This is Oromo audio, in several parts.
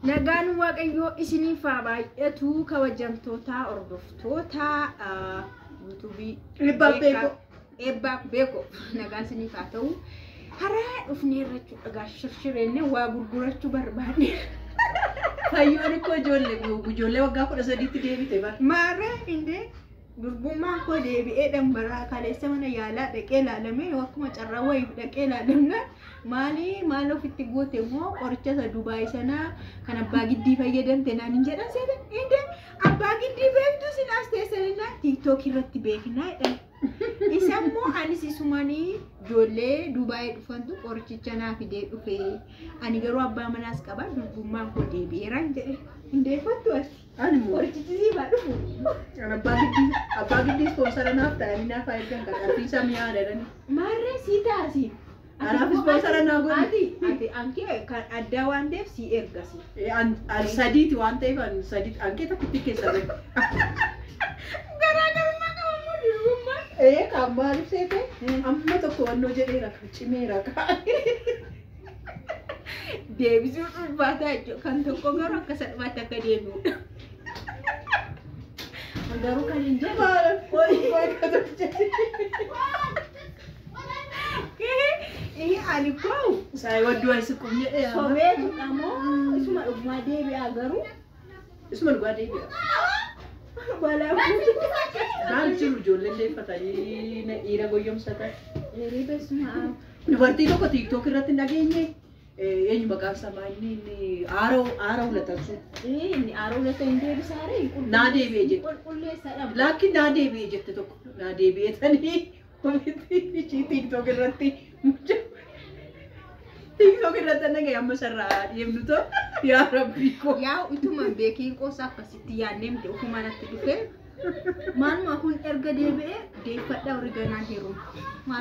Nagaan Waaqayyoo isiniif haa baay'atu kabajamtoota hordoftoota yuutuubii Eebbaaf Beekoo. Eebbaaf Beekoo nagaan isiniif haa ta'u. Karaa dhufneerra jechuudha gaa shirshireenye waa gurgurachuu barbaanneerra. Fayyoon ikkoo ijoollee waggaa 13tti deebite bara. Maarree indee durbummaan koo deebi'ee dhambaraa kaleessa mana yaalaa dhaqee ilaalame akkuma carraa wayii dhaqee ilaalamna maali maal ofitti goote immoo qoricha isa Dubaay sanaa kan abbaa giddii fayyadamte naan hin jedhan seete indee abbaa giddii beektu sin as teessanina tiiktookii irratti beeknaa jedhan. Isa immoo anis isumanii ijoollee Dubaay dhufantu qorichicha naa fidee dhufe ani garuu abbaa manaas qaba durbummaan koo deebi'eeraan jedhe hindeeffattu ati. Ani immoo Qorichichi siifaa dhufu. Abbaa giddii ispoonsara naaf ta'anii naaf haa ergan qaqqabbii isaa mi'aa jedhani. Maarree sii taasi. Anaaf ispoonsara naa godhi. Ati ankee kan addaa waan ta'eef sii ergasi. An sadiiti waan ta'eef an sadiiti ankee takkitti keessa bahe. Garaagarummaa qaba moo durbummaa? Ee kan maaliif seete amma tokko wannoo jedheera kan cimeera kan. Deebisuun ulfaataa jechuudha. Kan tokko garuu akka salphaatti akka deebi'udha. Garuu kan hin jedhu. Inni ani koo Saayii አይስቁም jedhee sobeetudha moo isuma dhugumaa deebi'aa garuu Isuma dhugaa deebi'a. balaa buutu. Maal jiru ijoolleen deeffatanii dhiira goyyomsatan. Beesuma. Dubartii tokko tiiktook irratti hin dhageenye eenyu maqaan isaa inni inni aara hulatan sun. Inni aara hulata hin deebisaare. Naa deebi'e jette. Qulqulleessadha. Laakiin naa deebi'e jette tokko naa deebi'e tanii ofitti ishii tiiktook irratti dhagaye amma sarraa deemnu too yaa rabbii koo. Yaa utuma beekiin qoosa akkasitti yaadnee miti ofuma natti dhufe. Maaluma kun erga deebi'ee deeffadhaa warri ganaan heerumu.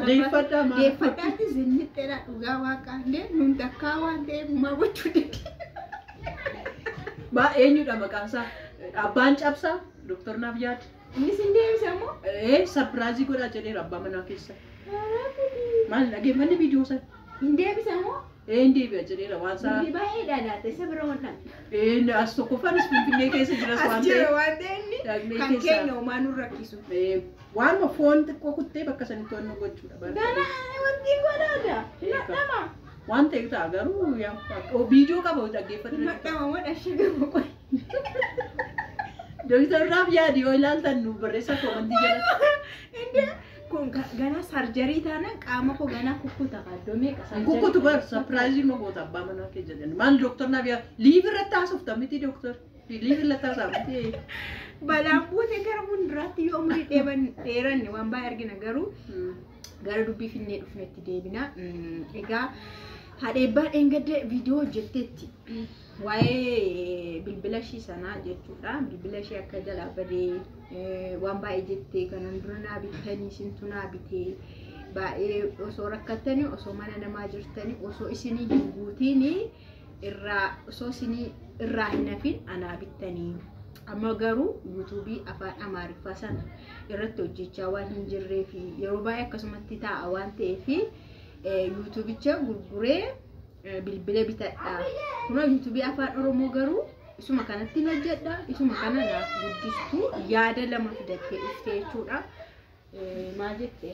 Deeffadhaa maal? Deeffadhaatti zinnixxeedha dhugaa waaqaa illee nun takkaa waan ta'eef maa gochuu dandeenya. Maa eenyudha maqaan isaa? Abbaan cabsaa? Dooktar naaf yaad. Innis hin deebisa moo? Ee sarpiraayizii godhaa jedheera abbaa manaa keessa. Maal dhaggeeffanni viidiyoo sana? Hin deebisa moo? Ee hin deebi'a jedheera waan isaa. Dubbii baay'eedha laata isa bira waan Ee as tokkoffaanis Finfinnee keessa jiras As waan jira ta'eef. waan ta'eef Dhaqnee kan keessaa. keenya homaa nu rakkisu. Waanuma foon xiqqoo kuttee bakka sanitti waan nu gochuudha. Gana wanti godhaadha. Nadhama. Waan ta'e ta'a garuu viidiyoo qaba dhaggeeffatu. Nadhama moo dhashagama qoy. Dooktar Raaf yaadi yoo ilaaltan nu barreessaa koomantii jalatti. Indee kun ganaa sarjarii taanaan qaama koo ganaa kukkuta iddoo meeqa sarjarii. Kukkutu bar sarpiraayizii ma goota abbaa manaa kee jedhan. Maal dooktar naaf yaadi liiv irratti haasofta miti dooktar. Liiv irratti haasaa miti. Balaan buute gara fuulduraatti yoo umurii dheeranne waan baay'ee argina garuu gara dubbii finnee dhufnetti deebina. Egaa haadha eebbaa dheengadde viidiyoo hojjetteetti. Waa'ee bilbila ishii sanaa jechuudha. Bilbila ishee akka jalaa badee waan baay'ee jettee kanan dura naa bittanii isintu naa bitee baay'ee osoo rakkattanii osoo mana namaa jirtanii osoo isinii hin guutiin irraa osoo isinii irraa hin hafin anaa bittanii. Amma garuu yuutuubii afaan Amaariffaa sana irratti hojjechaa waan hin jirree fi yeroo baay'ee akkasumatti taa'a waan ta'eef yuutuubicha gurguree bilbila bitadha. Kunoo yuutuubii afaan Oromoo garuu isuma kanatti hojjedha. Isuma kana naaf guddistuu yaada lama fidattee dhufte jechuudha. Maal jette?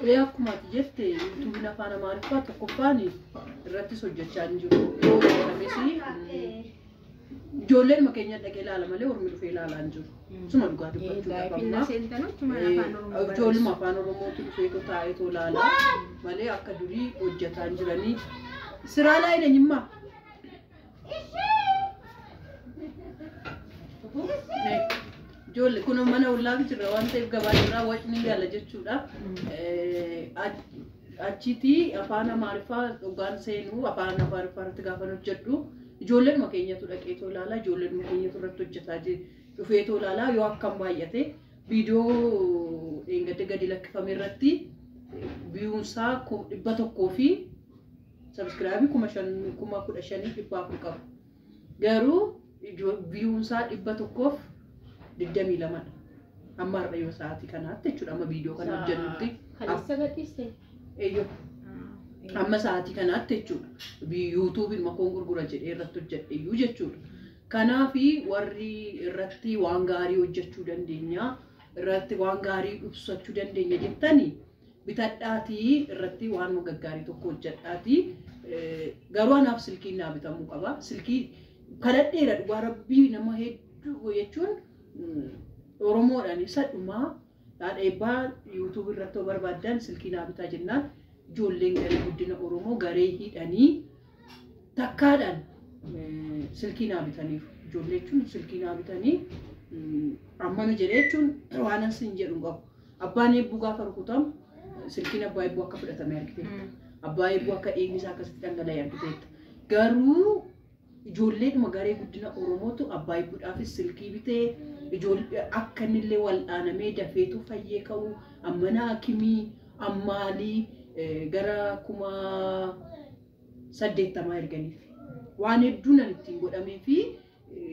Ee akkuma ati jette yuutuubiin afaan Amaariffaa tokkoffaan irrattis hojjechaa hin jiru. Yoo hojjetames ijoolleen keenya dhaqee ilaala malee ormi dhufee ilaalaa hin jiru. Isuma dhugaa dubbachuudhaaf Finna amma. seentan achuma afaan Oromoo barreessu. Ijoolluma afaan Oromootu dhufeetoo taa'eetoo ilaala malee akka durii hojjetaa hin jiranii. Siraa laa eenyummaa? Ijoollee kun mana ollaa jira waan ta'eef gabaa irraa wacni gala jechuudha. Achitti afaan Amaariffaa dhugaan seenuu afaan Amaariffaa irratti gaafa hojjedhu ijoolleen keenyatu dhaqeetoo ilaala ijoolleen keenyatu irratti hojjetaa dhufeetoo ilaala yoo akkam baay'ate viidiyoo dheengadde gadi lakkifame irratti biyuunsaa 100 fi sabskraayibii 15,400 qabu. Garuu biyuunsaa 122dha. Amma har'a yoo sa'aatii kanaatti jechuudha amma viidiyoo kana hojjennutti. Kaleessa gadhiiste? Eeyyoo. Amma sa'aatii kanaatti jechuudha. Yuutuubiin makoon gurgura jedhee irratti hojjedhe iyyuu jechuudha. Kanaafi warri irratti waan gaarii hojjechuu dandeenya, irratti waan gaarii ibsachuu dandeenya jettanii bitadhaatii irratti waan gaggaarii tokko hojjedhaatii. Garuu anaaf silkiin naa bitamuu qaba. Silkii kadhadheera dhugaa rabbii nama hedduu jechuun Oromoodhaan isa dhumaa haadha eebbaa yuutuub irratti yoo barbaaddan silkii naa bitaa jennaan ijoolleen garee guddina Oromoo garee hidhanii takkaadhaan silkii naa bitaniiru. Ijoollee jechuun silkii naa bitanii ammana jedhee jechuun waan as hin jedhu hin qabu. Abbaan eebbuu gaafa rukutamu silkiin abbaa eebbuu akka fudhatame argiteetta. Abbaa eebbuu akka dhiigni isaa akkasitti dhangala'e argiteetta. Garuu ijoolleedhuma garee guddina Oromootu abbaa eebbuudhaafis silkii bitee ijoollee akka innillee wal'aanamee dafeetu fayyee ka'u ammana hakimii ammaalii gara 80,000 erganiif. Waan hedduun an ittiin godhamee fi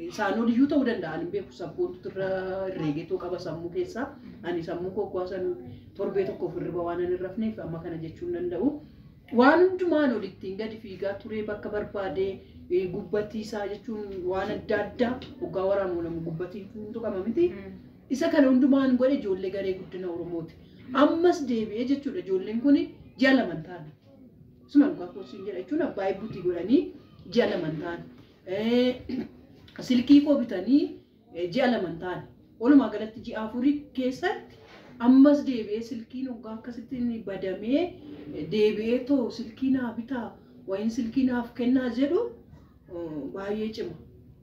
isaan oliyyuu ta'uu danda'an hin beeku sabboontu irra herreegetoo qaba sammuu keessaa. Ani sammuu koo kuwaasan torbee tokkoof hirriba waan ani hin rafneef amma kana jechuu hin danda'u. Waan hundumaan ol ittiin gadi fiigaa turee bakka barbaadee gubbatii isaa jechuun waan adda addaa hoggaa waraanu namu gubbatii hin tuqama miti. Isa kana hundumaan godhe ijoollee garee guddina Oromooti. Ammas deebi'ee jechuudha ijoolleen kun ji'a lama hin taane. Suma dhugaa koosiin jedha jechuun abbaa eebbuutii godhanii ji'a lama hin taane. Silkii koo bitanii ji'a lama hin taane. Walumaa galatti ji'a afurii keessatti ammas deebi'ee silkiin hoggaa akkasitti inni badamee deebi'ee too silkii naa bitaa wayin silkii naaf kennaa jedhu baay'ee cima.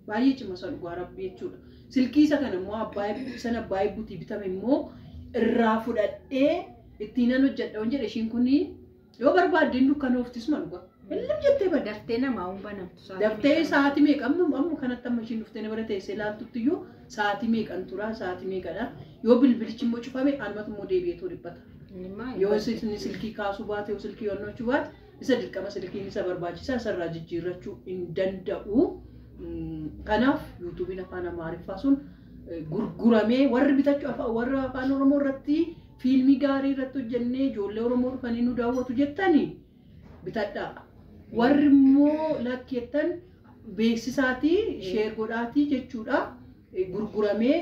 Baay'ee cima isa dhugaa rabbii jechuudha. Silkii isa kana immoo abbaa sana abbaa eebbuutii bitame immoo irraa fudhadhee ittiin nan hojjedha waan jedhe ishiin kun yoo barbaadde hin dukkanooftis ma dhugaa. Illim jettee badda. Daftee namaa hin banamtu. Sa'aatii Daftee meeqa? sa'aatii meeqa amma amma kanatti amma ishiin dhuftee na bira teessee ilaaltutti iyyuu sa'aatii meeqan tura sa'aatii meeqadha. Yoo bilbilichi immoo cufame anumatu immoo deebi'eetoo dhiphata. Inni Yoo inni silkii kaasuu baate yoo silkii yonnachuu baate isa dirqama silkiin isa barbaachisaa isarraa jijjiirrachuu hin danda'u. Kanaaf yuutuubiin afaan Amaariffaa sun gurguramee warri bitachuu warra afaan Oromoo irratti fiilmii gaarii irratti hojjennee ijoollee Oromoo dhufanii nu daawwatu jettanii bitadhaa. Warri immoo lakkeettan beeksisaatii sheer godhaatii jechuudha. Gurguramee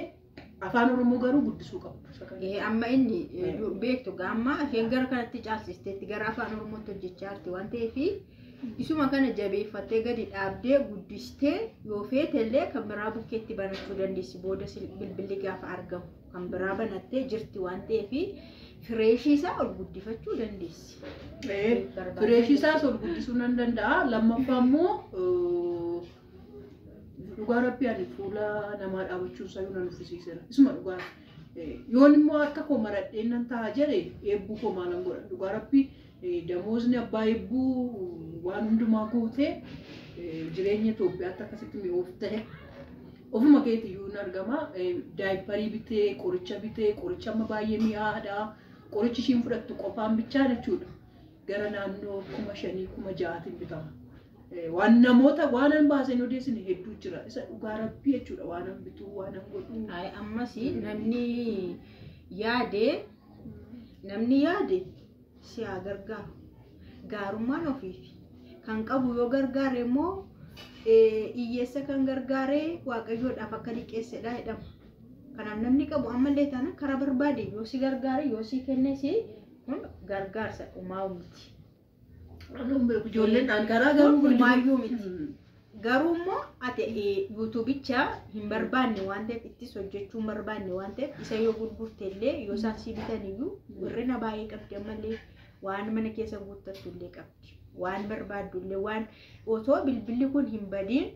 afaan Oromoo garuu guddisuu qabu. Isa kana. Amma inni beektu gaamma isheen gara kanatti caalsisteetti gara afaan Oromootti hojjechaa jirti waan ta'eef isuma kana jabeeffattee gadi dhaabdee guddistee yoo feete illee kan biraa bukkeetti banachuu dandeessi booda bilbilli gaafa argamu kan biraa banattee jirti waan ta'eef fireeshii isaa ol guddifachuu dandeessi. Fireeshii isaas ol guddisuu nan danda'a. Lammaffaa immoo dhugaa rabbii ani fuula namaa dhaabachuun isaa nan uffisiiseera. Isuma dhugaa. Yoon immoo harka koo maradhee nan ta'a jedhe eebbuu koo maalan godha. Dhugaa rabbii damoosni abbaa eebbuu waan hundumaa guutee jireenya Itoophiyaatti akkasitti mi'oof ta'e. Ofuma keetiyyuu hin argama. Daayipparii bitee, qoricha bitee, qoricha amma baay'ee mi'aadha. Qorichi ishiin fudhattu qofaan bichaa jechuudha. Gara naannoo 5,000 6,000 bitama. Waan namoota waan an baaseen odeessine hedduu jira. Isa dhugaa rabbii jechuudha. Waan an bituu, waan an godhuu. Ay, ammas namni yaade namni yaade si haa gargaaru. Gaarummaan ofiifi. Kan qabu yoo gargaare immoo hiyyeessa kan gargaare waaqayyoodhaaf akka liqeessedha jedhama. Kanaaf namni qabu ammallee taana karaa barbaade yoo si gargaare yoo si kenne si kun gargaarsa dhumaa miti. Anuun beeku ijoolleen dhaan karaa garuu Kun dhumaayyuu miti. Garuu immoo ati yuutuubicha hin barbaanne waan ta'eef ittis hojjechuu hin barbaanne waan ta'eef isa yoo gurgurte illee yoo isaan si bitan iyyuu hir'ina baay'ee qabdi ammallee waan mana keessa guuttattu illee qabdi. Waan barbaaddu illee waan osoo bilbilli kun hin badiin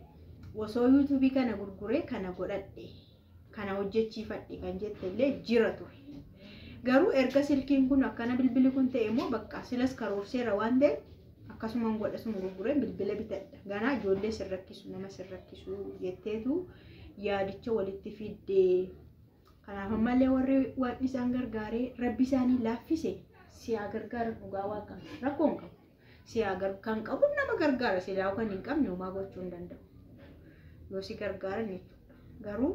osoo yuutuubii kana gurguree kana godhadhe kana hojjechiifadhe kan jette illee jira ture. Garuu erga silkiin kun akkana bilbilli kun ta'e immoo bakka silas karoorseera waan ta'eef akkasumaan godha sun gurguree bilbila bitadha. Ganaa ijoollee sin rakkisu nama sin rakkisu jetteetu yaadicha walitti fidde. Kanaaf ammallee warri waaqni isaan gargaaree rabbi isaanii laaffise si haa gargaaran dhugaa waaqa rakkoo hin qabu. Si haa kan qabu nama gargaara silaa kan hin qabne homaa gochuu hin danda'u. Yoo si gargaaran jechuudha. Garuu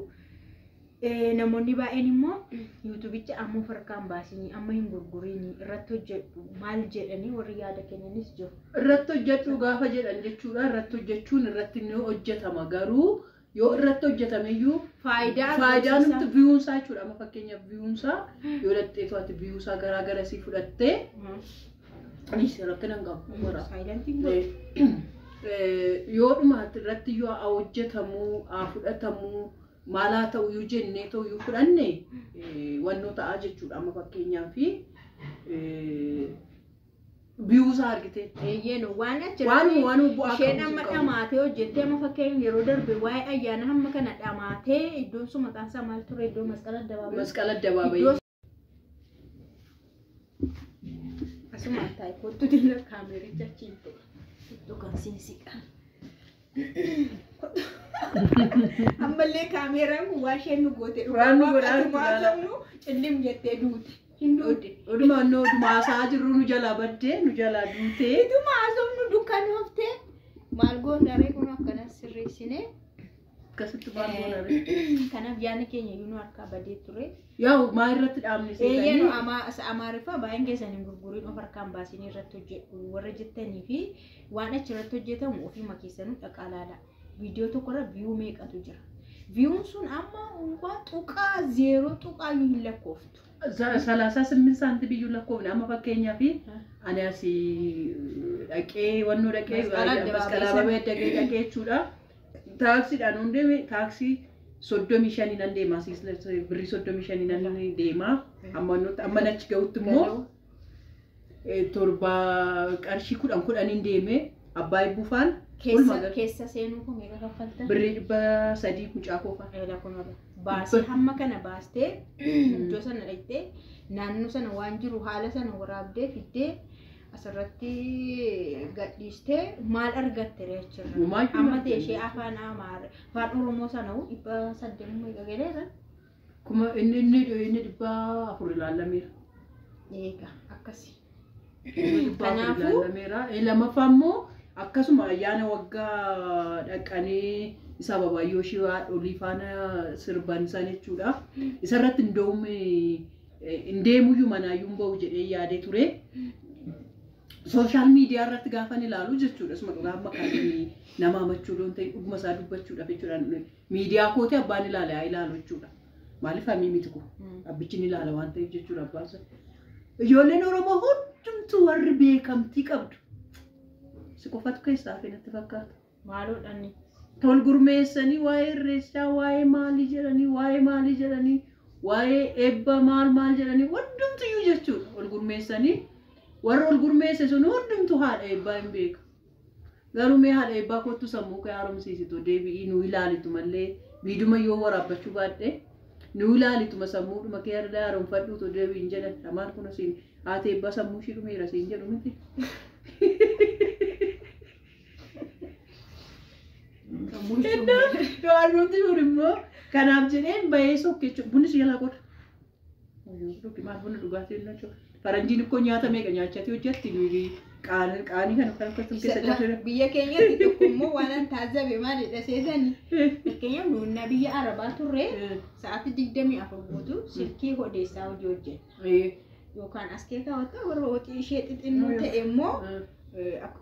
Namoonni baay'een immoo yuutuubicha amma of harkaan baasinii amma hin gurgurinii irratti hojjedhu maal jedhanii warri yaada kennanis jiru. Irratti hojjedhu gaafa jedhan jechuudha. Irratti hojjechuun irratti ni hojjetama garuu yoo irratti hojjetameyyuu Faayidaa nuti viyuunsaa jechuudha. Amma fakkeenyaaf viyuunsaa yoo dhaxxeetu ati viyuunsaa garaa garasii fudhattee anis rakkina hin qabu. Saayilantiin godhu. Yoo dhuma irratti yoo hojjetamu haa fudhatamu maal haa ta'u iyyuu jennee ta'u iyyuu fudhanne wannoo ta'a jechuudha. Amma fakkeenyaaf viyuusaa argite. Eeyyeen waan Waan waan bu'aa isheen qabu amma qabu. dhamaatee hojjettee amma fakkeenyaaf yeroo darbe waa'ee ayyaana hamma kana dhamaatee iddoon sun maqaan isaa maal ture iddoo masqala addabaabayii. Masqala addabaabayii. Iddoo asuma taa'e kottu dina kaamericha achiin ta'e iddoo kan siinsiqa. Ammallee kaameraan kun waan isheen nu goote Waan nu godhaa Akkuma haasofnu cillim jettee duuti. Hin duute. Oduma oduma haasa'aa jirru nu jalaa baddee nu jalaa duutee. Ituma haasofnu dukkanoofte maal goonaree kun akkanas sirreessine. Akkasitti maal goonaree. Kanaaf yaadni keenya iyyuu nu harkaa badee ture. Yaa'u maa irratti dhaabne Eeyyee nu seetanii. Amaariffaa baay'een keessan hin gurguriin of harkaan baasinii irratti hojjedhu warra jettanii fi waan achi irratti hojjetamu ofiima keessanuu dhaqaa laala. Viidiyoo tokkorra viyuu meeqatu jira. Viyuun sun amma unqaa tuqaa zeeroo tuqaa iyyuu hin lakkooftu. 38 saantii biyyuu lakkoofne amma fakkeenyaaf ani asii dhaqee wannoo dhaqee Masqala masqala dhaqee dhaqee jechuudha. Taaksiidhaan hundee taaksii 35 nan deema birrii 35 nan deema amma amma achi gahutti immoo torba qarshii 10 deeme abbaa eebbufaan Keessa seenuu kun meeqa kaffaltan? Birrii 300 mucaa koofaa. Baasee hamma kana baastee iddoo sana dhaqxee naannoo sana waan jiru haala sana waraabdee fiddee asirratti gadhiistee maal argatte achirra? Amma ta'e ishee afaan Amaara afaan Oromoo sana 800 meeqa galeera? Kuma inni 400 ilaalameera. Eega akkasi. Kanaafuu lamaffaa immoo akkasuma ayyaana waggaa dhaqanii isa babaayoo ishee haadholii faana sirban san jechuudha. Isarratti hin deemuyyuu manaayyuu hin bahu jedhee yaadee ture. Sooshaal miidiyaa irratti gaafan ilaalu jechuudha. Isuma dhugaa amma kan nama hamachuu doon ta'e dhuguma isaa dubbachuudhaaf jechuudha. Miidiyaa kootee abbaan ilaala haa ilaalu jechuudha. Maaliif hamii miti kun? Abbichi ni ilaala waan ta'eef jechuudha abbaan isaa. Ijoolleen Oromoo hundumtuu warri beekamtii qabdu. Si qofatu keessaa hafe natti fakkaata. Maaloodhaan? Tol gurmeessanii waa'ee irreechaa waa'ee maalii jedhanii waa'ee maalii jedhanii waa'ee eebba maal maal jedhanii hundumtuyyuu jechuudha. Ol gurmeessanii warra ol gurmeesse sun hundumtuu haadha eebbaa hin beeku. Garuu mee haadha eebbaa kottu sammuu kee haaromsiisitu deebi'ii nu ilaalitu malee biiduma yoo waraabbachuu baadhee nu ilaalituma sammuudhuma kee haaromfadhuutu deebi'iin jedhan. Amaan kun asiin haati eebbaa sammuu ishii dhumeera siin jedhu miti. Warroonni sun immoo kanaaf jedheen bahee sokke jechuudha. Bunni si jalaa godha. Maal bunni dhugaatii hin jechuudha. Faranjiin ikkoo nyaata meeqa nyaachatti hojjetti qaanii kana kan akkasuma keessa jira. Biyya keenyatti tokko immoo waan an taazzabe maalidha seetanii. Fakkeenyaaf nuunna biyya Arabaa turre sa'aatii 24 guutuu silkii odeessaa hojii hojjenna. Yookaan as kee kaawwatta warra hojii ishee xixinnoo ta'e immoo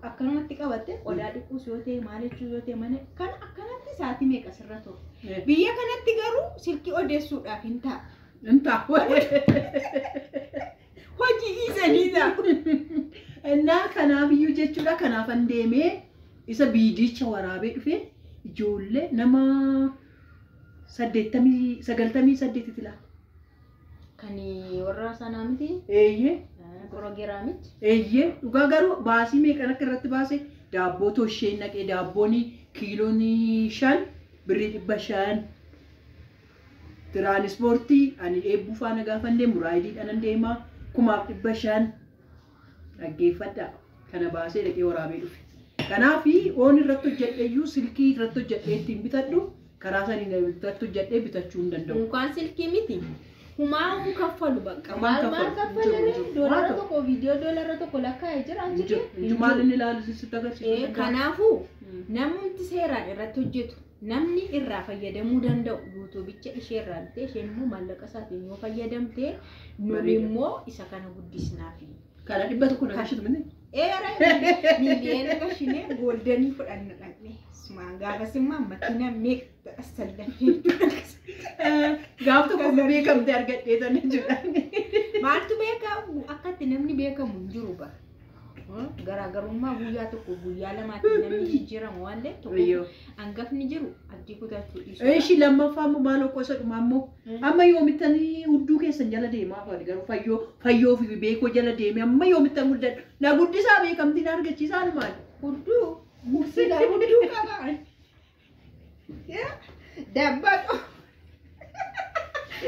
akkanumatti qabatte qodaa dhiquus yoo ta'e maal jechuu yoo ta'e mana kan akkanatti sa'aatii meeqa sirra ture. Biyya kanatti garuu silkii odeessuudhaaf hin ta'a. Hin ta'a. Hojii dhiisanii ta'a. Innaa kanaaf iyyuu jechuudha kanaafan deemee isa biidicha waraabee dhufee ijoollee nama 98 ilaala. Kan warra sanaa miti? Eeyyee. Qorogeeraa miti? Eeyyee dhugaa garuu baasii meeqan akka irratti baase daabboo toshee naqee daabboon kiiloon 5 birrii 500 tiraanispoortii ani eebbuu faana gaafan deemu raayidiidhaan deema 1500 dhaggeeffadhaa kana baasee dhaqee waraabee dhufe. Kanaaf oon irratti hojjedheeyyuu silkii irratti hojjedhee ittiin bitadhu karaa saniin irratti hojjedhee bitachuu hin danda'u. Unkaan silkii miti. Humaa kaffalu bakka. Humaan Maal maal kaffalu. kaffalanii Jiru, jiru. doolara Waa tokko viidiyoo doolara tokko lakkaa'ee jira achi Jiru maal inni ilaalu sitti agarsiisu. Kanaafuu namumti seeraan irratti hojjetu namni irraa fayyadamuu danda'u yuutuubicha ishee irraa bitee isheen immoo maallaqa isaatiin yoo fayyadamte nuyi Bareeda. immoo isa kana guddisnaafi. Kana 100 na gashitu miti. Eera miliyoona gashinee gooldanii fudhanna dhaqne. Sumaan gaafas immoo makiina meeqa asallafee. Gaaf tokko beekamte argadhee tana jira. Maaltu beekamu akkatti namni beekamu hin jiru bara. Garaagarummaa guyyaa tokko guyyaa lamaatti namni jijjiiramu waan ta'eef tokko hangafni jiru abdii kutachuu dhiisuu. Ishii lammaffaa immoo maal qosa dhumaa immoo amma yoomittanii hudduu keessan jala deemaa faali garuu fayyoo fayyoo fi beekoo jala deemee amma yoomittan guddadhu na guddisaa beekamtii na argachiisaa maali. Hudduu sila hudduu qaba. Dabbaa qaba.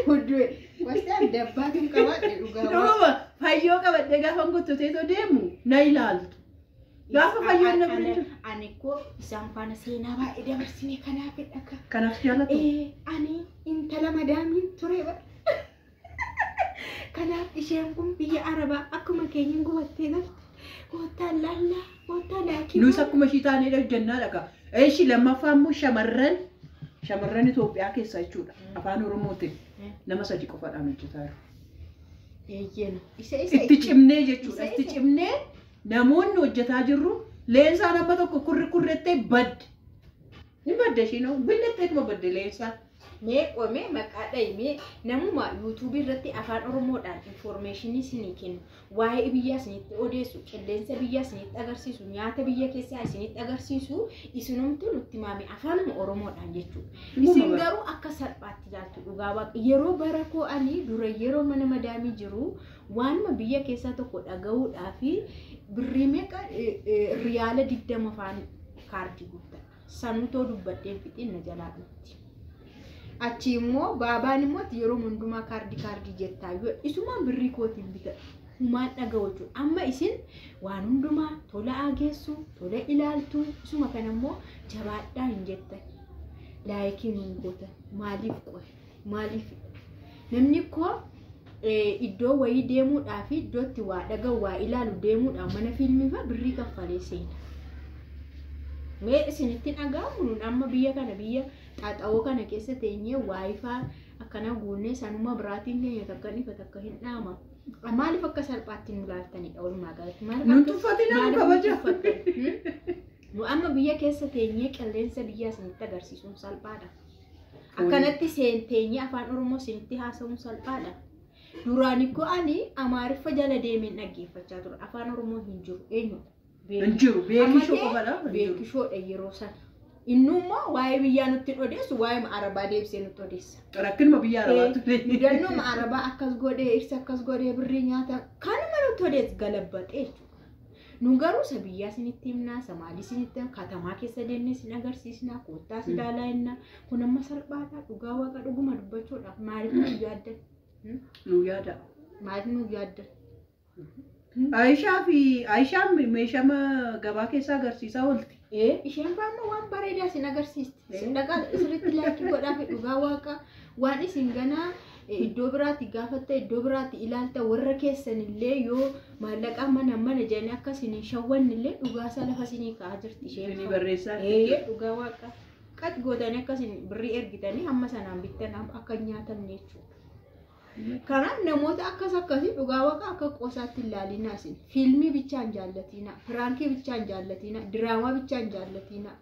Hudduu wastaan dabbaatu qabaadhe dhugaa. Dhuguma fayyoo qabadhee gaafa gottoteetoo deemu na ilaaltu. Gaafa fayyoon na bira jiru. Ani koo isaan faana seenaa baay'ee dabarsine kanaaf dhaka. Kanaaf jaallatu. Ani intala madaamiin ture bara. Kanaaf isheen kun biyya Arabaa akkuma keenyan gubattee galti. Goottaan laallaa, goottaa laakii. Nus akkuma ishii taanee hojjannaa dhaqa. Ishii lammaffaa immoo shamarran shamarran Itoophiyaa keessa jechuudha. Afaan Oromootiin nama sadi qofaadhaan hojjetaa jiru. Eeyyena. Isa isa Itti cimnee jechuudha. Isa Itti isa. cimnee namoonni hojjetaa jirru leensaan amma tokko kurri kurrettee badde. Ni badde ishiin billetteetuma badde leensaan. Mee qomee maqaa dhahimee namuma yuutuubii irratti afaan Oromoodhaan infoormeeshinii isinii kennu waa'ee biyyaa isinitti odeessu qilleensa biyyaa isinitti agarsiisu nyaata biyya keessaa isinitti agarsiisu isinumtu nutti maame afaanuma Oromoodhaan jechuudha. Isin garuu akka salphaatti ilaaltu dhugaa waaqa yeroo bara koo ani dura yeroo mana madaamii jiru waanuma biyya keessaa tokko dhaga'uudhaa fi birrii meeqa riyaala 20 afaan kaardii guuttadha. Sanutoo dubbadheen fixin na jalaa dhufti. Achi immoo baabaan immoo ati yeroo hundumaa kaardii kaardii jettaa yoo isumaan birrii kootiin bitadha. Humaan dhaga'u jechuudha. Amma isin waan hundumaa tola ageessu, tola ilaaltu, isuma kana immoo jabaadhaa hin jettan. Laayikii nuun gootan. Maaliif qoy? Maaliif? Namni koo iddoo wayii deemuudhaa fi iddoo itti waa dhaga'u waa ilaalu deemuudhaan mana fiilmii fa'aa birrii kaffalee seena. Mee isinitti dhaga'amu nuun amma biyya kana biyya xaaxawoo kana keessa teenyee waayifaa akkana guunnee sanuma biraatiin keenya takka ifa takka hin dhaama. Maaliif akka salphaatti nu ilaaltanidha walumaa galatti? Maaliif Nun akka- tuffatinaa nu maaliif nu kabaja. tuffattan? Nu amma biyya keessa teenyee qilleensa biyyaa isinitti agarsiisuun salphaadha. Akkanatti teenyee afaan Oromoo isinitti haasa'uun salphaadha. Duraan ikkoo ani Amaariffa jala deemeen dhaggeeffachaa ture. Afaan Oromoo hin jiru eenyudha? Hin jiru beekishoo Amma qofadha. Hin jiru. Beekishoodha yeroo sana. Innummoo waa'ee biyyaa nutti hin odeessu, waa'ee Arabaa deebisee nutti odeessa. Rakkinuma biyya Arabaatu Mudannooma Arabaa akkas godhee, ibsa akkas godhee, birrii nyaata kanuma nutti odeessu galabbaxee jechuudha. Nu garuu isa biyyaa isinitti himnaa, isa maalii isinitti himnaa, katamaa keessa deemnee isin agarsiisnaa, koottaa si ilaalaa jennaa. Kun amma salphaadha dhugaa waaqa dhuguma dubbachuudhaaf maaliif nu yaaddan? Nu yaada. Maaliif nu yaaddan? Aayishaa fi Aayishaan meeshaa gabaa keessaa agarsiisaa oolti. Isheen baama waan bareedaa isin agarsiisti. Isin dhaqaa sirriitti laayikii godhaa fi dhugaa waaqa waan isin ganaa iddoo biraatti gaafatta iddoo biraatti ilaalta warra keessanillee yoo maallaqa mana mana jedhanii akka isin hin shawwannillee dhugaasaa lafa isinii ka'aa jirti isheen. Isinii barreessaa Dhugaa waaqa. Qat gootanii akka isin birrii ergitanii hamma sanaan bittan akka hin nyaatamne jechuudha. Kanaaf namoota akkas akkasii dhugaa waaqa akka qoosaatti hin ilaalinaa isin. Fiilmii bichaa hin jaallatinaa, piraankii bichaa hin jaallatinaa, diraamaa bichaa hin jaallatinaa.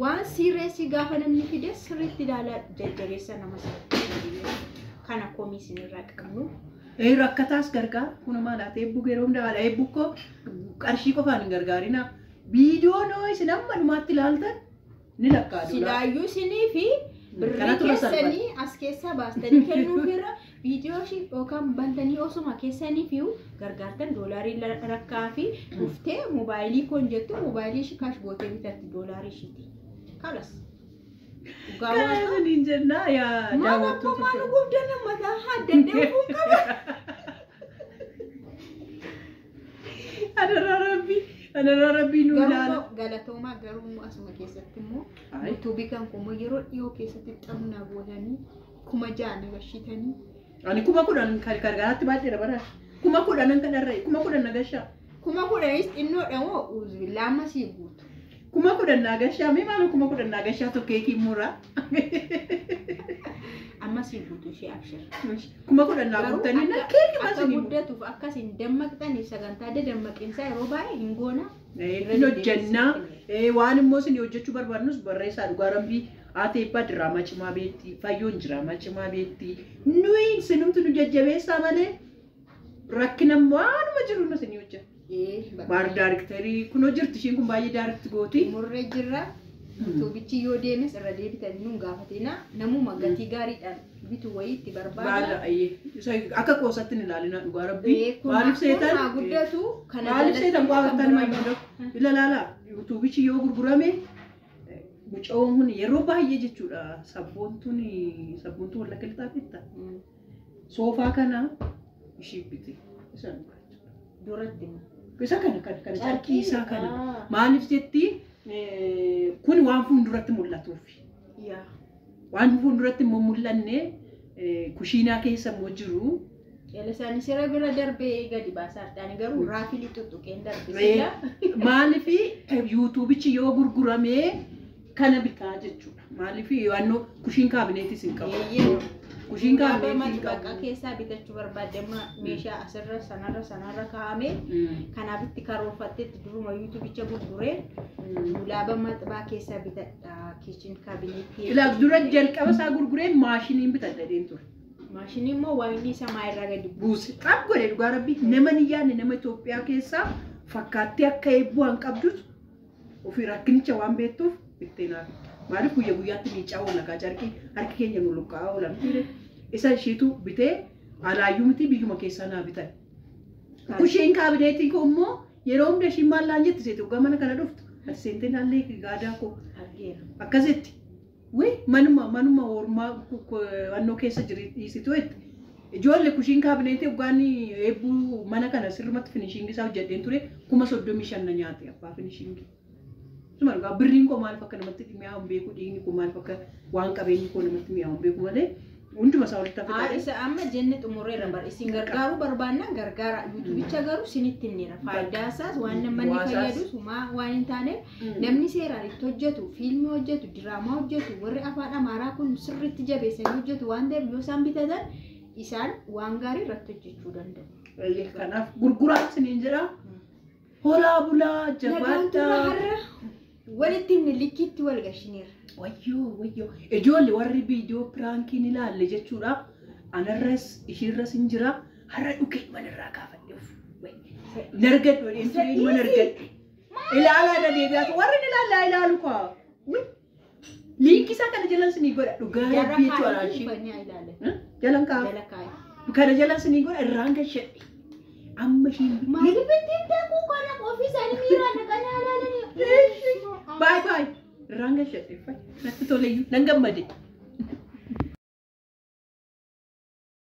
Waan siireesii gaafa namni fide sirriitti ilaalaa jajjabeessa nama sana. Kana komii isinirraa qabnu. Rakkataas gargaara. Kun maal haati eebbuu yeroo hundaa haadha eebbuu koo qarshii qofaan hin gargaarina. Viidiyoon hoo isin amma dhumaatti ilaaltan ni lakkaa'u. Silaayyuu isinii fi birrii Kanatu irra salphata. keessanii as keessaa baastanii kennuufirra viidiyoo ishii yookaan bantanii osuma keessanii fi gargaartan doolaarii rakkaa fi dhuftee moobaayilii koon jettu moobaayilii ishii kaash gootee bitatti doolaarii ishiiti. Kalas. Dhugaa Kana waaqa. isiniin jennaa yaa Maal abboo daawwattoota. maal guddaa mataa haddadee fuun qaba. Adaraa rabbii adaraa rabbii nu Garuu ilaala. immoo galatoomaa garuu immoo asuma keessatti immoo Ayi. yuutuubii kan koo immoo yeroo dhiyoo keessatti xabnaa gootanii 6,000 na gashitanii Ani 10,000 kan garaatti baadheera bara. 10,000 kan dharra'e 10,000 na gashaa. 10,000s xinnoodha moo uzbillaa amma sii guutu. 10,000 na gashaa mee maal 10,000 na gashaa tokko keekii muraa. Amma sii guutu ishee abshir. 10,000 na guutanii na keekii Akka maal isin guddatuuf akkas hin dammaqxaniif sagantaa dadammaqiinsaa yeroo baay'ee hin goona. Hin hojjannaa waan immoo isin hojjechuu barbaadnus barreessaa dhugaa rabbii haati eebbaa diraamaa cimaa beekti fayyoon diraamaa cimaa beekti nuyi isinumtu nu jajjabeessaa malee rakkina waanuma jiru nu isin hojjeta. Baar daariktarii kunoo jirti ishiin kun baay'ee daarikti gooti. Murree jirra. Yuutuubichi yoo deemes irra deebitanii nuun gaafatina. Namuma gatii gaariidhaan bitu wayii itti barbaada. Akka qoosatti hin ilaalina dhugaa rabbii. Maaliif seetan? Haa guddatu. Kana Maaliif seetan jalatti qabattan kan mayyuu ila laala yuutuubichi yoo gurgurame mucaan kun yeroo baay'ee jechuudha sabboontuun sabboontuun wallagga lixaa beekta. Soofaa kana ishii bite isa dhugaa jechuudha. Duratti. Isa kana kana kana carqii isaa kana maaliif jetti kun waan fuulduratti mul'atuuf. Yaa. Waan fuulduratti immoo mul'anne kushiinaa keessa immoo jiru. Jala isaanii sira bira darbee gadi baasaa jirti. Garuu raafilii tuttuqeen darbe. Maaliif yuutuubichi yoo gurguramee kana bitaa jechuudha. Maaliif yaannoo kushiin kaabineetis hin qabu. Kushiin kaabineetii hin Bakka qabu. keessaa bitachuu barbaadde amma meeshaa asirra sanarra sanarra kaa'ame kanaaf itti karoorfatteetti duruma yuutuubicha gurguree dulaaba maxxabaa keessaa bitadha kiichin kaabineetii. Ilaa dura jalqaba isaa gurguree maashiniin bitadha jedheen ture. Maashinii immoo waayinii samaa irraa gadi Buuse xaaf godhe dhugaa rabbii nama ni yaadne nama Itoophiyaa keessaa fakkaattee akka eebbuu waan qabdutu ofii rakkinicha waan beektuuf bittee naaf. Maaliif guyya guyyaatti miicaa oola kaa carqii harki keenya nu luqqa'aa oola miti isa ishiitu bitee alaayyuu miti biyyuma keessaa naa bitan. Kushiin kaabineetii koo immoo yeroo hunda ishiin maal laan jetti seete dhugaa mana kana dhuftu ati seentee naallee gaadaa koo argeera. akkasitti wi manuma manuma ormaa wannoo keessa dhiisitu jetti. Ijoollee kushiin kaabineetii dhugaan eebbuu mana kana sirrumatti finishiingii isaa hojjedheen ture 35,000 na nyaate abbaa finishiingii. Suma dhugaa birriin koo maaliif akka namatti mi'aawu hin beeku dhiigni koo maaliif akka waan qabeenyi koo namatti mi'aawu hin beeku malee hunduma isaa walitti Haa hafe isa amma jenne xumurreerra bar isin gargaaruu barbaannaan gargaara yuutuubicha garuu isinitti himneera faayidaa isaas waan namni Bu'aa isaas. fayyadus homaa waan hin taaneef namni seeraan itti hojjetu fiilmii hojjetu diraamaa hojjetu warri afaan amaaraa kun sirriitti jabeessanii hojjetu waan ta'eef yoo isaan bitatan isaan waan gaarii irratti hojjechuu danda'u. Kanaaf gurguraa isiniin jedha. Horaa bulaa Nagaan tura jabaadhaa. har'a walitti himne likkiitti wal gashineera. Wayyoo wayyoo ijoollee warri viidiyoo piraankiin ilaalle jechuudha. Anarras ishiirras hin jira. Har'a dhukee manarraa kaafadhe of. Nargadhu jedheen ture ilma nargadhu. Ilaalaa na deebi'aa warri ni ilaallaa ilaalu kaa. Liinkii isaa kana jalan sinii godha dhugaa Jara rabbii jechuudha kaayee ishee. uffannaa ilaale. Jalan kaaf. Jala kaayee. Kana jalan sinii godha irraan gashadhe. Amma ishiin Maaliif ittiin daakuu kana ofii isaanii miiraan dhaqanii ilaalanii? Baay baay. Irraan gashadhe. Natti toleyyuu nan gammade.